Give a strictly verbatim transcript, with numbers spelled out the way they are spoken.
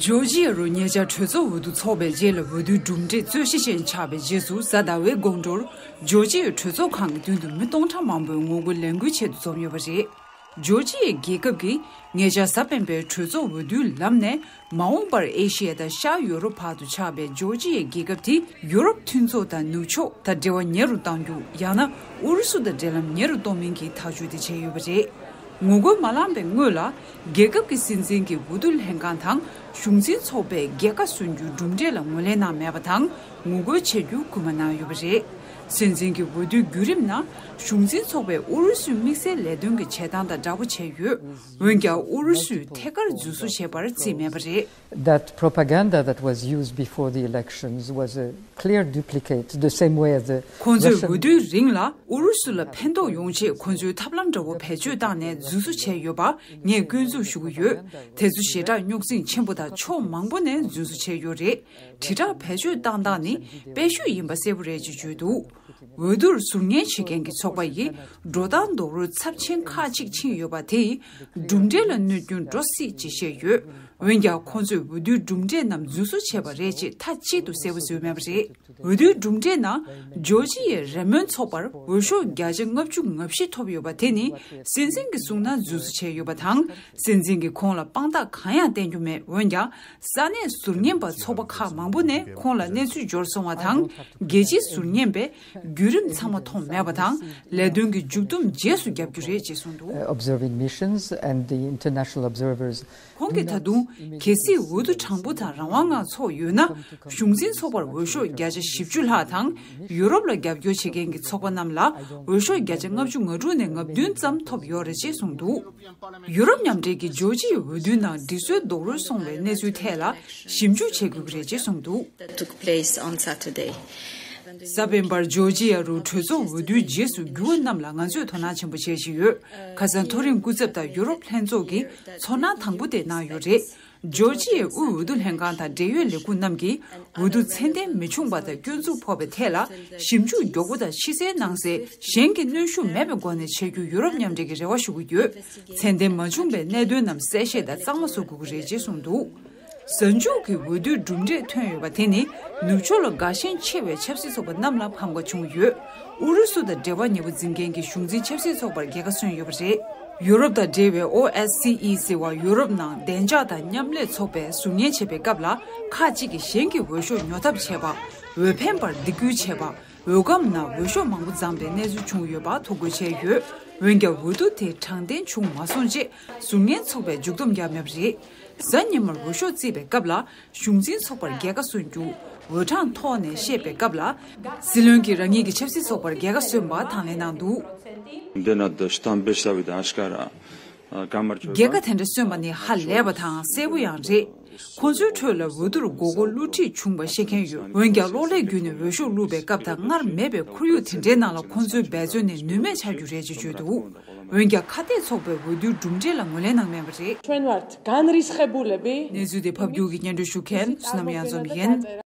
ཇོར་ཇི་ཡ་རུ་ཉེ་ཆར་གྲོས་ཚོགས་འོས་བསྡུ་འཚོགས་པའི་རྗེས་ལ་འོས་བསྡུའི་གྲུབ་འབྲས་རྩོད་གཞི་ཅན་ཆགས་པའི་རྗེས་སུ་གཟའ་ཟླ་བའི་དགོང་དྲོར་ཇོར་ཇི་ཡའི་གྲོས་ཚོགས་ཁང་གི་མདུན་དུ་མི་སྟོང་ཕྲག་མང་པོས་ངོ་རྒོལ་ལས་འགུལ་ཆེད་དུ་འཛོམས་ཡོད་པ་རེད། ཇོར་ཇི་ཡའི་རྒྱལ་ཁབ་ཀྱིས་ཉེ་ཆར་གཟའ་སྤེན་པའི་གྲོས་ཚོགས་འོས་བསྡུའི་ལམ་ནས་མ་འོངས་པར་ཨེ་ཤི་ཡ་དང་ཤར་ཡོ་རོབ་བར་དུ་ཆགས་པའི་ཇོར་ཇི་ཡའི་རྒྱལ་ཁབ་དེ་ཡུ་རོབ་མཐུན་ཚོགས་དང་ནུབ་ཕྱོགས་དང་འབྲེལ་བ་ཉེ་རུ་གཏང་རྒྱུ་ཡང་ན་ཨུ་རུ་སུ་དང་འབྲེལ་ལམ་ཉེ་རུ་གཏོང་མིན་གྱི་ཐག་གཅོད་དེ་བྱས་ཡོད་པ་རེད། ངོ་རྒོལ་མ་ལངས་པའི་སྔོན་ལ་རྒྱལ་ཁབ་ཀྱི་སྲིད་འཛིན་གྱི་འོས་བསྡུ་ལྷན་ཁང་དང་གཞུང་འཛིན་ཚོགས་པས་རྒྱལ་ཁ་སོན་རྒྱུའི་གྲུབ་འབྲས་ལ་ངོས་ལེན་གནང་མེད་པ་དང་ངོ་རྒོལ་བྱེད་རྒྱུ་སྐུལ་མ་གནང་ཡོད་པ་རེད། སྲིད་འཛིན་གྱི་འོས་བསྡུའི་བརྒྱུད་རིམ་ནང་གཞུང་འཛིན་ཚོགས་པས་ཨུ་རུ་སུའི་དམིགས་བསལ་ལས་དོན་གྱི་བྱེད་སྟངས་དང་འདྲ་པོ་བྱས་ཡོད། འོན་ཀྱང་ཨུ་རུ་སུས་ཐད་ཀར་འཛུལ་བཟོ་བྱས་པར་བརྩིས་མེད་པ་རེད། That propaganda that was used before the elections was a clear duplicate, the same way as the ཁོང་ཚོས་Russian འོས་བསྡུའི་རིང་ལ་ཨུ་རུ་སུ་ལ་ཕན་ཐོགས་ཡོང་ཆེད་ཁོང་ཚོའི་ཐབས་ལམ་འདྲ་བོ་བེད་སྤྱོད་བཏང་ནས་འཛུལ་བཟོ་བྱས་ཡོད་པ་ངས་སྐྱོན་འཛུགས་ཞུ་གི་ཡོད། དེ་ཚོ་ཞེ་དྲག་རྙོག་འཛིང་ཆེན་པོ་དང་ཕྱོགས་མང་པོ་ནས་འཛུལ་བཟོ་བྱས་ཡོད་རེད། དྲིལ་བསྒྲགས་བེད་སྤྱོད་བཏང་སྟངས་ནི་དཔེ་བཤུས་ཡིན་པ་གསལ་པོ་རེད་ཅེས་བརྗོད་འདུག་འོས་བསྡུར་ཟུར་ཉན་བྱེད་མཁན་གྱི་ཚོགས་པ་ཡིས་འགྲོ་སྟངས་རྡོག་རོལ་ཚབས་ཆེན་ཁག་ཅིག་ཕྱིན་ཡོད་པ་དེ་ཡིས་གྲུབ་འབྲས་ལ་གནོད་སྐྱོན་འགྲོ་སྲིད་ཅེས་བཤད་ཡོད། འོན་ཀྱང་ཁོང་ཚོས་འོས་བསྡུའི་གྲུབ་འབྲས་རྣམས་འཛུལ་བཟོ་བྱས་པ་རེད་ཅེས་མཐའ་གཅིག་ཏུ་གསལ་པོ་བཟོས་མེད་པ་རེད། འོས་བསྡུའི་གྲུབ་འབྲས་ནང་ཇོར་ཇི་ཡའི་རེ་མོན་ཚོགས་པར་འོས་ཤོག་བརྒྱ་ཆ་ལྔ་བཅུ་ང་བཞི་ཐོབ་ཡོད་པ་དེ་ནི་སྲིད་འཛིན་གྱིས་གསུངས་ན་འཛུལ་བཟོ་བྱས་ཡོད་པ་དང་། སྲིད་འཛིན་གྱིས་ཁོང་ལ་དཔང་རྟགས་གང་ཡང་བསྟན་རྒྱུ་མེད། འོན་ཀྱང་ས་གནས་ཟུར་ཉན་པ་ཚོགས་པ་ཁག་མང་པོ་ནས་ཁོང་ལ་གནས་ཚུལ་འབྱོར་སོང་བ་དང་། རྒྱལ་སྤྱིའི་ཟུར་ཉན་པས་བརྒྱུད་རིམ་ཚང་མ་མཐོང་མེད་པ་དང་། ལས་དོན་གྱི་མཇུག་བསྡོམས་རྗེས་སུ་བརྒྱབ་རྒྱུ་རེད་ཅེས་གསུངས་འདུག Observing missions and the international observers ཁོང་གིས་ད་དུང་གལ་སྲིད་འོས་བསྡུ་དྲང་པོ་དང་རང་དབང་ངང་ཚོགས་ཡོད་ན། གཞུང་འཛིན་ཚོགས་པར་འོས་ཤོག་བརྒྱ་ཆ་བཞི་བཅུ་ལྷག་དང་། ཡུ་རོབ་ལ་རྒྱབ་སྐྱོར་བྱེད་མཁན་གྱི་ཚོགས་པ་རྣམས་ལ་འོས་ཤོག་བརྒྱ་ཆ་ལྔ་བཅུ་ང་དྲུག་ནས་ལྔ་བདུན་ཙམ་ཐོབ་ཡོད་རེད་ཅེས་གསུངས་འདུག་ཡུ་རོབ་མཉམ་འབྲེལ་གྱིས་ཇོར་ཇི་ཡའི་འོས་བསྡུའི་ནང་འགྲིག་སྲོལ་རྡོག་རོལ་སོང་བའི་གནས་ཚུལ་ཐད་ལ་ཞིབ་འཇུག་བྱེད་དགོས་ཀྱི་རེད་ཅེས་གསུངས་འདུག That took place on Saturday. གཟའ་སྤེན་པར་ཇོར་ཇི་ཡ་རུ་གྲོས་ཚོགས་འོས་བསྡུའི་རྗེས་སུ་འགྱུར་བ་རྣམས་ལ་ང་ཚོས་དོ་སྣང་ཆེན་པོ་བྱེད་བཞིན་ཡོད། ཁ་སང་མཐོ་རིམ་སྐུ་ཚབ་དང་ཡུ་རོབ་ལྷན་ཚོགས་ཀྱིས་ཚོར་སྣང་དང་པོ་དེ་གནང་ཡོད་རེད། ཇོར་ཇི་ཡའི་དབུས་འོས་བསྡུ་ལྷན་ཁང་དང་འབྲེལ་ཡོད་ལས་ཁུངས་རྣམས་ཀྱིས་འོས་བསྡུ་ཚད་ལྡན་མི་བྱུང་པ་དང་སྐྱོན་འཛུགས་ཕོག་པའི་ཐད་ལ་ཞིབ་འཇུག་མགྱོགས་པོ་དང་ཕྱི་གསལ་ནང་གསལ་གཞན་གྱི་གནོན་ཤུགས་མེད་པའི་སྒོ་ནས་བྱེད་རྒྱུ་ཡུ་རོབ་མཉམ་འབྲེལ་གྱིས་རེ་བ་ཞུ་གི་ཡོད། ཚད་ལྡན་མ་བྱུང་པའི་གནད་དོན་རྣམས་གསལ་བཤད་དང་གཙང་མ་བཟོ་དགོས་ཀྱི་རེད་ཅེས་གསུངས་འདུག་གཟའ་མཇུག་གི་འོས་བསྡུའི་གྲུབ་འབྲས་ཐོན་ཡོད་པ་དེ་ནི་ནུབ་ཕྱོགས་ལ་དགའ་ཞེན་ཆེ་བའི་ཆབ་སྲིད་ཚོགས་པ་རྣམས་ལ་ཕམ་ཁ་བྱུང་ཡོད། ཨུ་རུ་སུ་དང་འབྲེལ་བ་ཉེ་པོ་འཛིན་མཁན་གྱི་གཞུང་འཛིན་ཆབ་སྲིད་ཚོགས་པར་རྒྱལ་ཁ་སོན་ཡོད་པ་རེད། ཡུ་རོབ་དང་འབྲེལ་བའི་ཨོ་ཨེ་སི་ཨི་ཟེར་བ་ཡུ་རོབ་ནང་བདེ་འཇགས་དང་མཉམ་ལས་ཚོགས་པས་ཟུར་ཉན་བྱེད་པའི་སྐབས་ལ་ཁག་ཅིག་གིས་གཞན་གྱི་འོས་ཤོག་ཉོ་ཐབས་བྱས་པ། འོས་འཕེན་པར་སྡིགས་སྐུལ་བྱས་པ། འོས་སྒམ་ནང་འོས་ཤོག་མང་པོ་བརྫངས་པའི་གནས་ཚུལ་བྱུང་ཡོད་པ་ཐོ་འགོད་བྱས་ཡོད། འོན་ཀྱང་འོས་བསྡུ་དེ་དྲང་བདེན་བྱུང་མ་སོང་ཅེས་ཟུར་ཉན་ཚོགས་པས་མཇུག་བསྡོམས་བརྒྱབ་མེད་པ་རེད། གཟའ་ཉི་མར་འོས་ཤོག་བརྩིས་པའི་སྐབས་ལ་གཞུང་འཛིན་ཚོགས་པར་རྒྱལ་ཁ་སོན་རྒྱུ་འོས་གྲངས་ཐོག་ནས་བཤད་པའི་སྐབས་ལ། སྲིད་བློན་གྱིས་རང་ཉིད་ཀྱི་ཆབ་སྲིད་ཚོགས་པར་རྒྱལ་ཁ་སོན་པ་དང་ལེན་གནང་འདུག་འདི་ན་དུ་གཏམ་དཔེ་ཤ་བའི་དང་ཤ་ར་ཀ་མར་ཆོད་རྒྱལ་ཁ་དེ་འདྲ་སོན་པ་ནི་ཧ་ལས་པ་དང་གསལ་པོ་ཡང་རེད། ཁོ་ཚོའི་ཁྲོད་ལ་འོས་བསྡུར་མགོ་སྐོར་བསླུ་བྲིད་བྱུང་བ་ཤེས་མཁན་ཡོད། འོན་ཀྱང་གློག་ཀླད་བརྒྱུད་ནས་འོས་ཤོག་བླུགས་པའི་སྐབས་དང་སྔར་མེད་པའི་ཁོར་ཡུག་དེ་འདྲའི་ནང་ལ་ཁོ་ཚོའི་འབད་བརྩོན་ནི་ནུས་མེད་ཆགས་རྒྱུ་རེད་ཅེས་བརྗོད་འདུག་འོན་ཀྱང་ཁ་གཏད་ཚོགས་པས་འོས་བསྡུའི་གྲུབ་འབྲས་ལ་ངོས་ལེན་གནང་མེད་པ་རེད། ჩვენ ვართ განრისხებულები. གནས་ཚུལ་དེ་ཕབ་སྒྱུར་གྱིས་སྙན་སྒྲོན་ཞུ་མཁན་བསོད་ནམས་གཡང་འཛོམས་ཡིན།